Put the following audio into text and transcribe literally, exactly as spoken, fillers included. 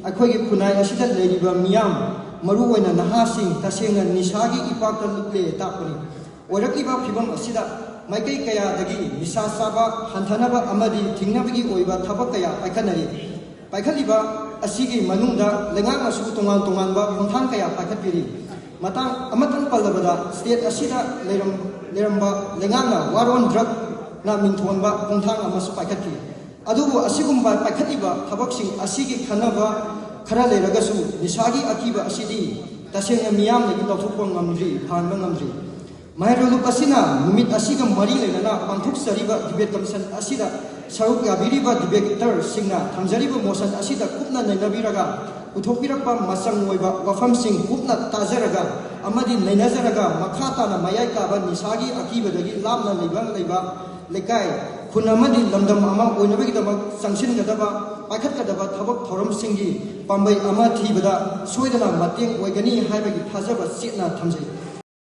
ꯑꯩꯈꯣꯏꯒꯤ ꯈꯨꯟꯅꯥꯏ ꯑꯁꯤꯗ ꯂꯩꯔꯤꯕ ꯃꯤꯌꯥꯝ, ꯃꯔꯨꯑꯣꯏꯅ ꯅꯍꯥꯁꯤꯡ, ꯇꯁꯦꯡꯅ ꯅꯤꯁꯥꯒꯤ ꯏꯄꯥꯛꯇ ꯂꯨꯞꯂꯦ ꯇꯥꯛꯄꯅꯤ꯫ ꯑꯣꯏꯔꯛꯂꯤꯕ ꯐꯤꯕꯝ ꯑꯁꯤꯗ ꯃꯥꯏꯀꯩ ꯀꯌꯥꯗꯒꯤ ꯅꯤꯁꯥ ꯆꯥꯕ ꯍꯟꯊꯅꯕ ꯑꯃꯗꯤ ꯊꯤꯡꯅꯕꯒꯤ ꯑꯣꯏꯕ ꯊꯕꯛ ꯀꯌꯥ ꯄꯥꯏꯈꯠꯅꯔꯤ꯫ ꯄꯥꯏꯈꯠꯂꯤꯕ ꯑꯁꯤꯒꯤ ꯃꯅꯨꯡꯗ ꯂꯩꯉꯥꯛꯅꯁꯨ ꯇꯣꯉꯥꯟ ꯇꯣꯉꯥꯟꯕ ꯈꯣꯡꯊꯥꯡ ꯀꯌꯥ ꯄꯥꯏꯈꯠꯄꯤꯔꯤ꯫ ꯃꯇꯥꯡ ꯑꯃꯇꯪ ꯄꯜꯂꯕꯗ, ꯁ꯭ꯇꯦꯠ ꯑꯁꯤꯗ ꯂꯩꯔꯝ-, ꯂꯩꯔꯝꯕ ꯂꯩꯉꯥꯛꯅ ꯋꯥꯔ ꯑꯣꯟ ꯗ꯭ꯔꯒꯅ ꯃꯤꯡꯊꯣꯟꯕ ꯈꯣꯡꯊꯥꯡ ꯑꯃꯁꯨ ꯄꯥꯏꯈꯠꯈꯤ꯫ ꯑꯗꯨꯕꯨ ꯑꯁꯤꯒꯨꯝꯕ ꯄꯥꯏꯈꯠꯂꯤꯕ ꯊꯕꯛꯁꯤꯡ ꯑꯁꯤꯒꯤ ꯈꯟꯅꯕ ꯈꯔ ꯂꯩꯔꯒꯁꯨ, ꯅꯤꯁꯥꯒꯤ ꯑꯀꯤꯕ ꯑꯁꯤꯗꯤ ꯇꯁꯦꯡꯅ ꯃꯤꯌꯥꯝꯗꯒꯤ ꯂꯧꯊꯣꯛꯄ ꯉꯝꯗ꯭ꯔꯤ, ꯐꯍꯟꯕ ꯉꯝꯗ꯭ꯔꯤ꯫ ꯃꯍꯩꯔꯣꯏ ꯂꯨꯞ ꯑꯁꯤꯅ ꯅꯨꯃꯤꯠ ꯑꯁꯤꯒ ꯃꯔꯤ ꯂꯩꯅꯅ ꯄꯥꯡꯊꯣꯛꯆꯔꯤꯕ ꯗꯤꯕꯦꯠ ꯀꯃꯤꯁꯟ ꯑꯁꯤꯗ ꯁꯔꯨꯛ ꯌꯥꯕꯤꯔꯤꯕ ꯗꯤꯕꯦꯇꯔꯁꯤꯡꯅ ꯊꯝꯖꯔꯤꯕ ꯃꯣꯁꯟ ꯑꯁꯤꯗ ꯀꯨꯞꯅ ꯅꯩꯅꯕꯤꯔꯒ, ꯄꯨꯊꯣꯛꯄꯤꯔꯛꯄ ꯃꯆꯪ ꯑꯣꯏꯕ ꯋꯥꯐꯝꯁꯤꯡ ꯀꯨꯞꯅ ꯇꯥꯖꯔꯒ ꯑꯃꯗꯤ ꯅꯩꯅꯖꯔꯒ, ꯃꯈꯥ ꯇꯥꯅ ꯃꯌꯥꯏ ꯀꯥꯕ ꯅꯤꯁꯥꯒꯤ ꯑꯀꯤꯕꯗꯒꯤ ꯂꯥꯞꯅ ꯂꯩꯕ, ꯂꯩꯕ ꯂꯩꯀꯥꯏ, ꯈꯨꯟ ꯑꯃꯗꯤ ꯂꯝꯗꯝ ꯑꯃ ꯑꯣꯏꯅꯕꯒꯤꯗꯃꯛ ꯆꯪꯁꯤꯟꯒꯗꯕ, ꯄꯥꯏꯈꯠꯀꯗꯕ ꯊꯕꯛ ꯊꯧꯔꯝꯁꯤꯡꯒꯤ ꯄꯥꯝꯕꯩ ꯑꯃ ꯊꯤꯕꯗ ꯁꯣꯏꯗꯅ ꯃꯇꯦꯡ ꯑꯣꯏꯒꯅꯤ ꯍꯥꯏꯕꯒꯤ ꯊꯥꯖꯕ ꯆꯦꯠꯅ ꯊꯝꯖꯩ꯫